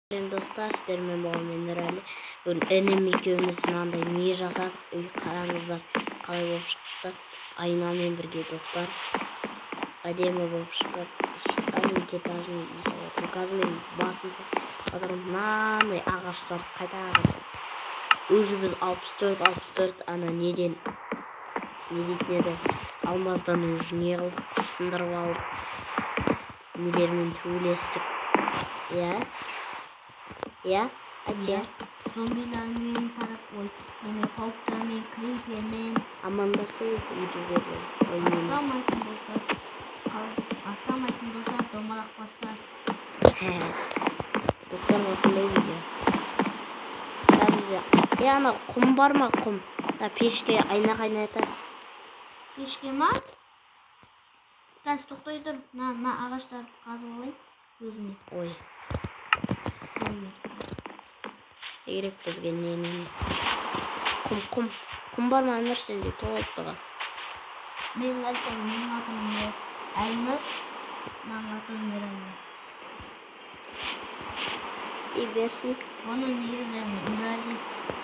Достар, сіздермен болған мен Нұрәлі. Бүгін інім екеуміз мынандай не жасадық, үй қараңыздар қалай болып шықты. Айнамен бірге, достар, әдемі болып шыққан екі этажный үй салып. Қазір мен басын салып мынандай ағаштарды қайта уже біз 64 ана неден не дейтін еді, алмаздан уже не қылдық, сындырып алдық, нелермен төбелестік. Иә, иә, әке. Зомбилармен, ой, неме, пауктармен, крипермен. Амандасайық ютуберлер. Ассалаумағалейкум, достар. Ассалаумағалейкум, достар, домалақ бастар. Достар, осындай видео. Бізде, ана құм бар ма, құм? Пешке айна қайнатайық. Пешке ма? Қазір тоқтай тұр. Мына ағаштарды қазып алайын өзіме. Ой. Керек бізге не. Құм, құм. Құм бар ма, Әнұр, сенде толып тұрған? Менің атым Әлнұр, менің атым Нұрәлі. И берсін. Бұның негізі Нұрәлі,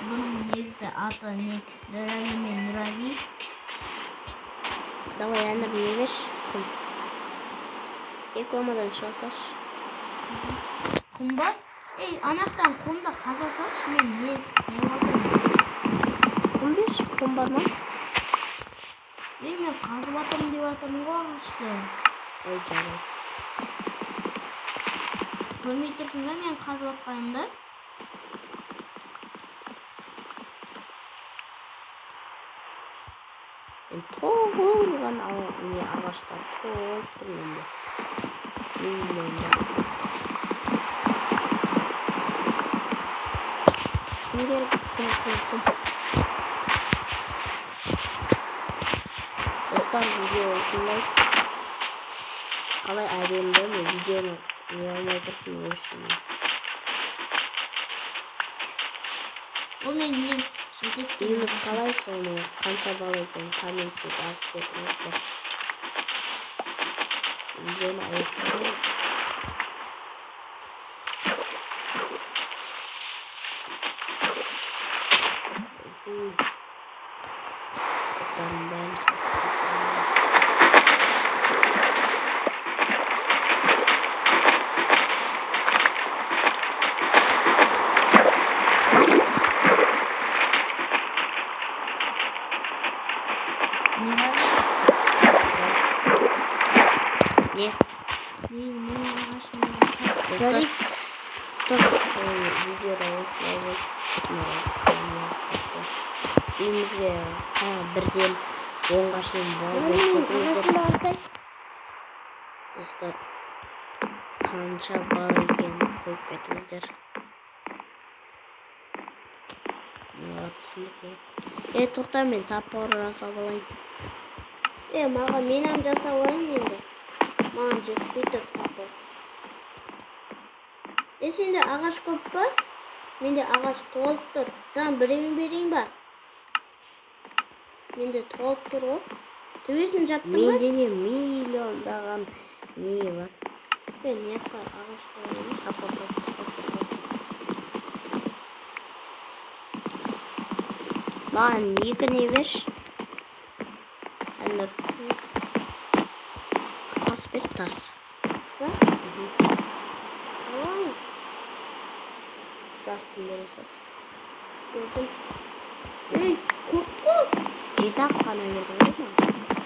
бұның негізі аты не Нұрәлі мен Нұрәли. Давай, Әнұр, не берші? Құм. Екі омадан шыға салшы. Құм ба? Ей, анақтан құмды қаза салшы, мен не отырмын. Құм берші, құм бар ма? Ей, мен қазып жатырмын деп жатырмын ғой ағашты. Ой, жарайды. Көрмей тұрсың ба мен қазып жатқанымды? Мен толған не ағаштар толып тұр менде. Миллионда. Құм керек, құм, құм, құм. Достар, видео осындай. Қалай әдемі, мен видеоны не алмай тұрмын өшірмей. Ол мен жетеді. Үйіміз қалай, соны қанша балл екенін комментке жазып кетіңіздер. Видеоны аяқтаймын. Оттардың бәрін салып тастап. Не? Достар, видеода осылай болды. Үйімізге бірден 10-ға шейін балл беріп кетіңіздер. Достар, қанша балл екенін қойып кетіңіздер. Тоқта, мен топор жасап алайын. Маған мен һәм жасап алайын енді. Маған жетпей тұр топор. Сенде ағаш көп па? Менде ағаш толып тұр. Саған біреуін берейін ба? Менде толып тұр ғой. Төбесін жаптың ба? Менде не миллиондаған не бар. Мен не жаққа ағаш қоямын? Топор, топор, топор. Маған екі не берші? Әнұр. Тас берші, тас. Тас па? Ой. Жартысын бере салшы. Бердім. Ей, көп қой. 7-ақ қана бердің ғой маған.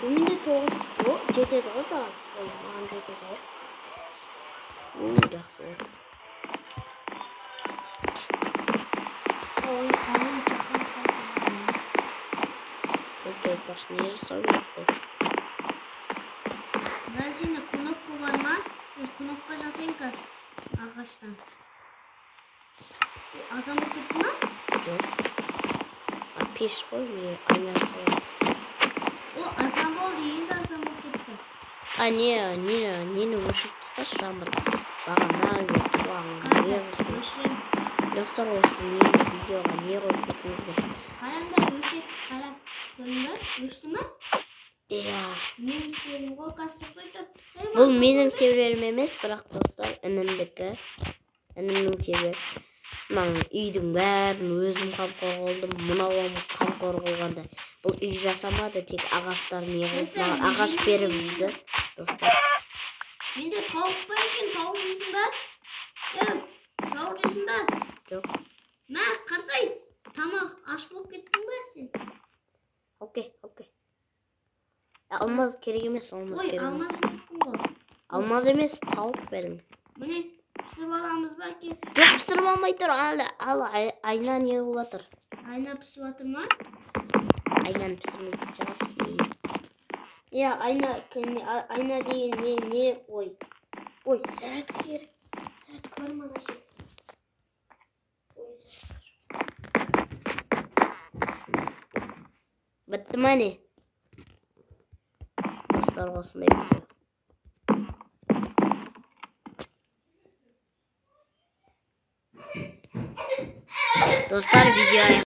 Менде 9. О, жетеді ғой саған. Ой, маған жетеді ғой. Ой, жақсы болды. Ой, ой, жақын. Бізге айтпақшы, не жасау керек қой? Бірақ сенде кнопка бар ма? Мен кнопка жасайын қазір ағаштан. Азан болып кетті ма? Жоқ. Пеш қой, не айнасы бар. О, азан болды, енді азан болып кетті. Нені өшіріп тасташы жаңбырды. Бағана не өшірем. Достар, осы нені видеоға не қойып кетіңіздер. Қараңдар, өшір, қара. Көрдің бе? Өшті ма? Иә. Мен сенің ғой, қазір тоқтай тұр. Бұл менің серверім емес, бірақ достар, інімдікі. Інімнің себебі мынаның үйдің бәрін өзім қамқор қылдым. Мынау қамқор қылғанда бұл үй жасамады, тек ағаштар не қылды, маған ағаш беріп жүрді достар. Менде тауық бар екен, тауық жейсің ба? Ей, тауық жейсің ба? Жоқ. Мә, қарасай, тамақ аш болып кеттің ба сен? Алып кел, алып кел. Алмаз керек емес, алмаз Ой, керек алмаз емес. кеттің ғой. Алмаз емес, тауық берің. Міне, пісіріп аламыз ба ке? Жоқ, пісіріп алмай тұр, ал айна не қылып жатыр? Айна пісіп жатыр ма? Айнаны пісірмейтін шығарсың. Иә, айна, айна деген не, ой. Ой, зарядка керек. Зарядка бар ма ана жерде? Ой, Бітті ма не? Достар, осындай видео. Достар, видео